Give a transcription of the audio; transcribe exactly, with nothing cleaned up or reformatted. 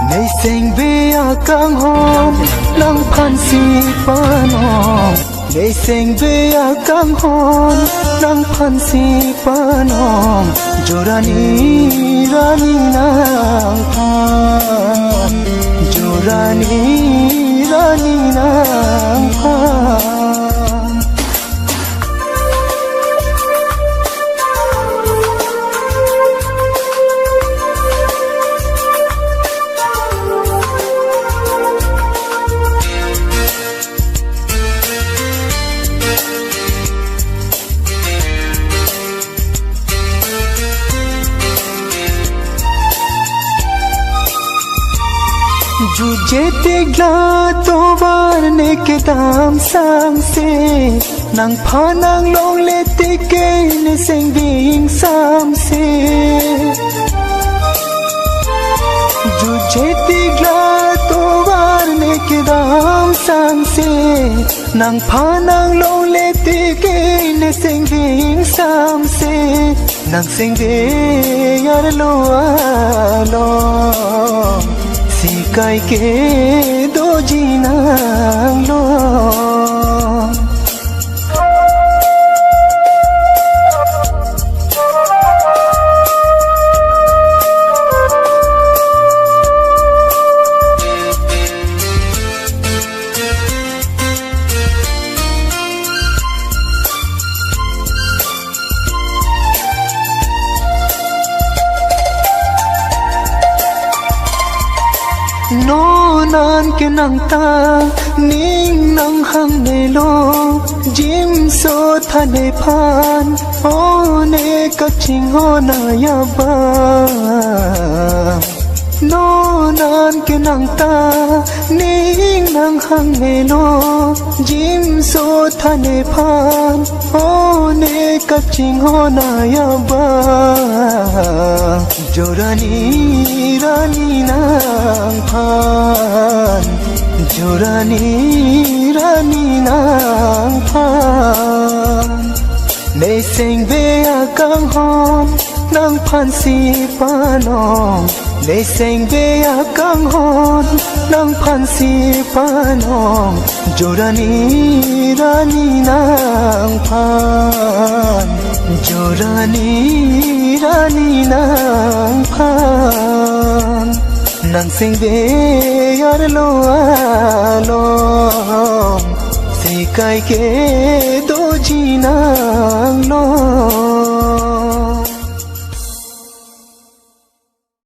Nesengve akanghon nangphansi panon. Nesengve akanghon nangphansi panon. Jorani rani nangphan. Jorani rani nangphan. Jutje tik la tovar ne kedam sangse, nangphan nanglongle tik ke nesengve ingsamse. Jutje tik la tovar ne kedam sangse, nangphan nanglongle tik ke nesengve ingsamse. Nangsengve arlo along, sikai ke doji nanglo. Non an ke nang ta ning nanghang melo, jimso thane phan, o ne kachinghon ayaba. Non an ke nang ta ning nanghang melo, jimso thane phan, o ne kachinghon ayaba. Jorani rani nangphan, jorani rani nangphan. Nesengve akanghon nangphansi panon. Nesengve akanghon nangphansi panon. Jorani rani nangphan, jorani rani nangphan. Nangsengve arlo along, sikai ke doji nanglo.